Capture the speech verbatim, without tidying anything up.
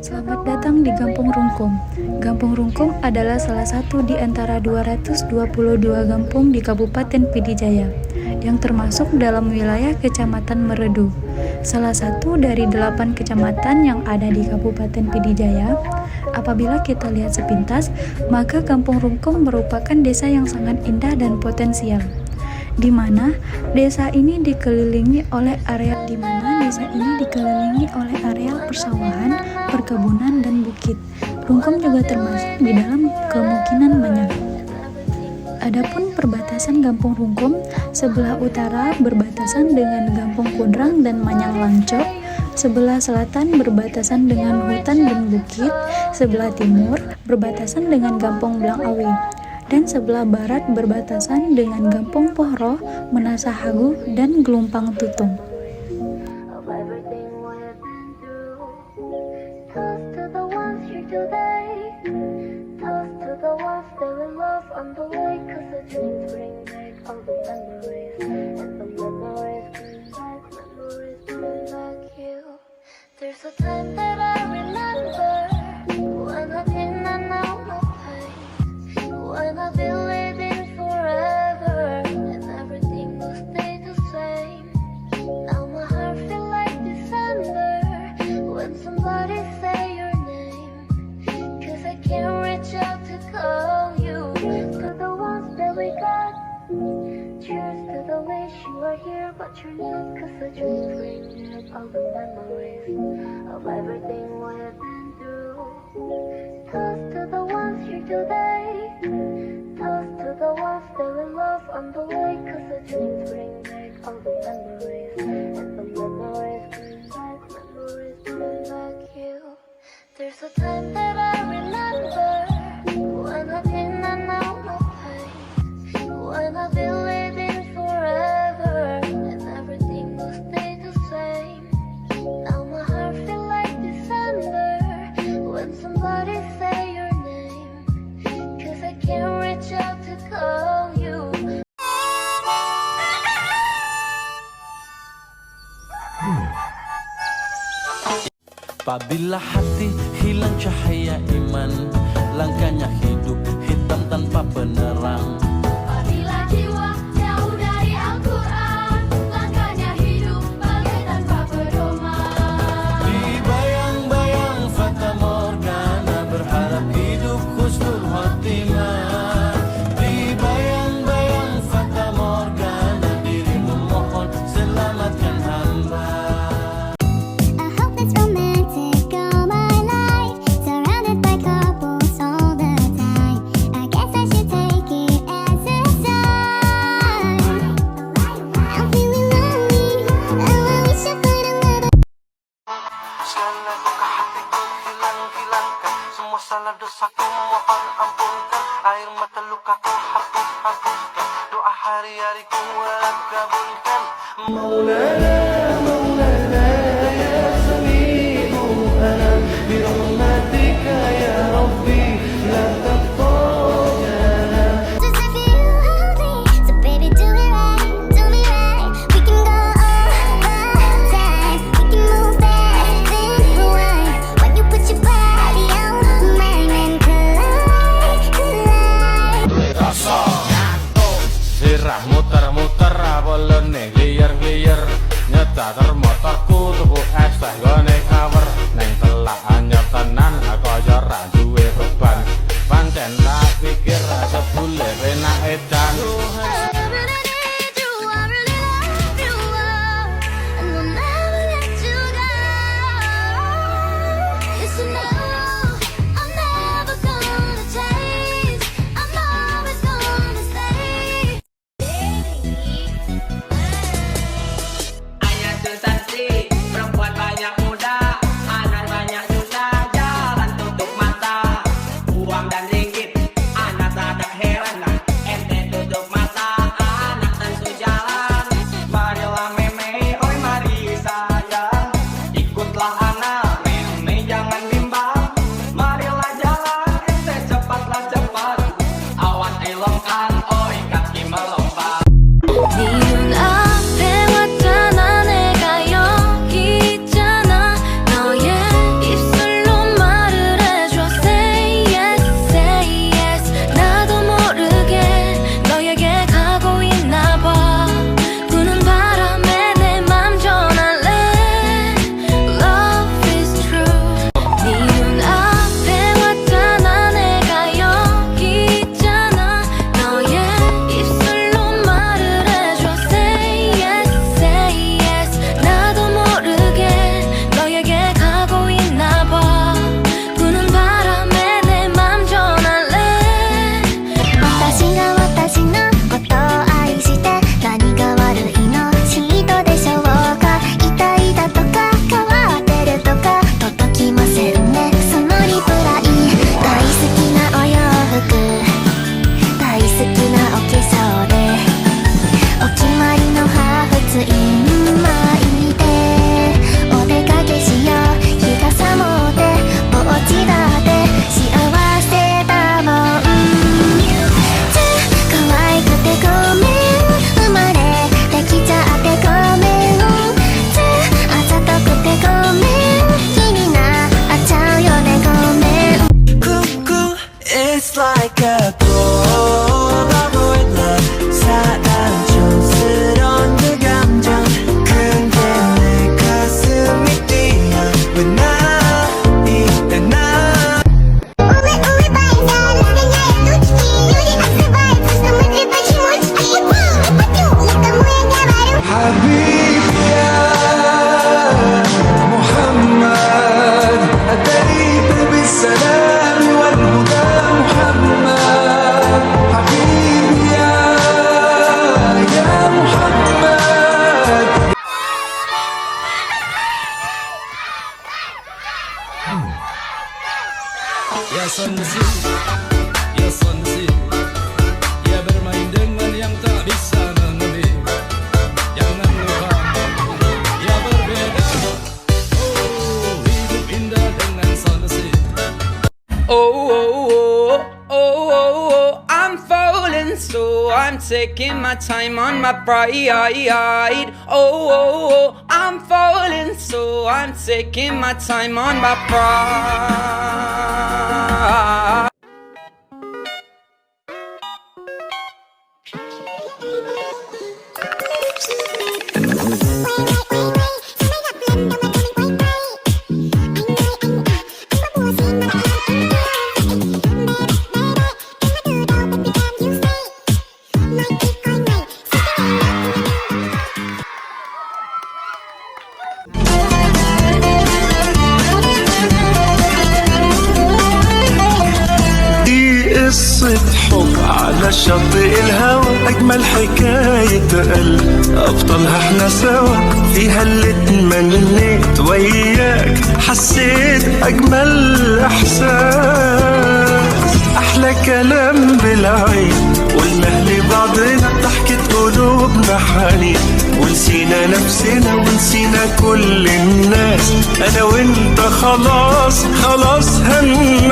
Selamat datang di Gampong Rungkum. Gampong Rungkum adalah salah satu di antara dua ratus dua puluh dua gampong di Kabupaten Pidie Jaya, yang termasuk dalam wilayah Kecamatan Meredu, salah satu dari delapan kecamatan yang ada di Kabupaten Pidie Jaya. Apabila kita lihat sepintas, maka Gampong Rungkum merupakan desa yang sangat indah dan potensial, di mana desa ini dikelilingi oleh area, di mana desa ini dikelilingi oleh areal persawahan, perkebunan, dan bukit. Rungkum juga termasuk di dalam kemungkinan manyang. Adapun perbatasan Gampong Rungkum, sebelah utara berbatasan dengan Gampong Kudrang dan Manyang Langcok, sebelah selatan berbatasan dengan hutan dan bukit, sebelah timur berbatasan dengan Gampong Blang Awe, dan sebelah barat berbatasan dengan Gampong Pohroh, Meunasah Hagoe, dan Geulumpang Tutung. Toast to the ones here today. Toast to the ones that we lost on the way. 'Cause the dreams bring back all the memories. And the memories bring back, memories bring back you. There's a time that I remember when I did not know no pain. When I've been waiting forever and everything will stay the same. Now my heart feel like December when somebody say your name. 'Cause I can't reach out to call you. To the ones that we got. Cheers to the wish you were here, but you're not. 'Cause the dreams bring back all the memories of everything we've been through. Toast to the ones here today. Toast to the ones that we lost on the way. 'Cause the dreams bring back all the memories. And the memories bring back, memories bring back you. There's a time that I remember when I did not know no pain. When I've been waiting forever and everything will stay the same. Now my heart feel like December when somebody say your name. 'Cause I can't reach out to call you. Pabila hati hilang cahaya iman, langkahnya hidup hitam tanpa penerang. Pabila jiwa jauh dari Al-Quran, langkahnya hidup bagai tanpa pedoman. Dibayang-bayang fata morgana, berharap hidup husnul khotimah. Dibayang-bayang fata morgana, diri memohon selamatkan hamba. I hope it's romantic all my life, surrounded by couples all the time. I guess I should take it as a sign. I'm feeling lonely, oh, I wish I find another. Segala duka hatiku hilang, hilangkan. Semua salah dosaku mohon ampunkan. Air mata lukaku hapus, hapuskan. Doa hari-hariku harap kabulkan. مولانا، مولانا، يا سميع أنا، برحمتك يا ربي لا تضجنا. Just if you hold me, so baby, do me right, do me right. We can go all the time. We can move back, then rewind. When you put your body on mine and collide, collide. Sirah muter-muter, apa lone gliyer-gliyer. Nyedar motorku tuku es teh gone kawer. Neng telak anyar tenan, aku aja ra duwe beban. Pancen tak pikir rasa bule penak edan. I really need you, I really love you, oh, and I'll never let you go. Yes, you know I'm never gonna change. I'm always gonna stay. Ayah tu cantik, perempuan banyak muda, anak banyak juta, jarang tutup mata. Uang dan ringgit Ka troh bak buet lom, sadan cong seudong geugamjang, kheun keuneuk keu seumideue beuna di teunang. حبيبي يا محمد، أتيت بالسلام والهدى محمد. حبيبي يا، يا محمد. Ya son si, ya son si, ya bermain dengan yang tak bisa mengerti. Jangan lupa, ya berbeda. Oh, hidup indah dengan son si. Oh, oh, oh, oh, oh, oh, I'm falling, so I'm taking my time on my pride. Oh, oh, oh, I'm falling, so I'm taking my time on my pride. دي قصة حب على شاطئ الهوى، أجمل حكاية قلب، أبطالها إحنا سوا، فيها اللي تمنيت وياك، حسيت أجمل إحساس. أحلى كلام بالعين، قلناه لبعضنا، ضحكت قلوبنا حنين، ونسينا نفسنا ونسينا كل الناس. أنا وأنت خلاص، خلاص هن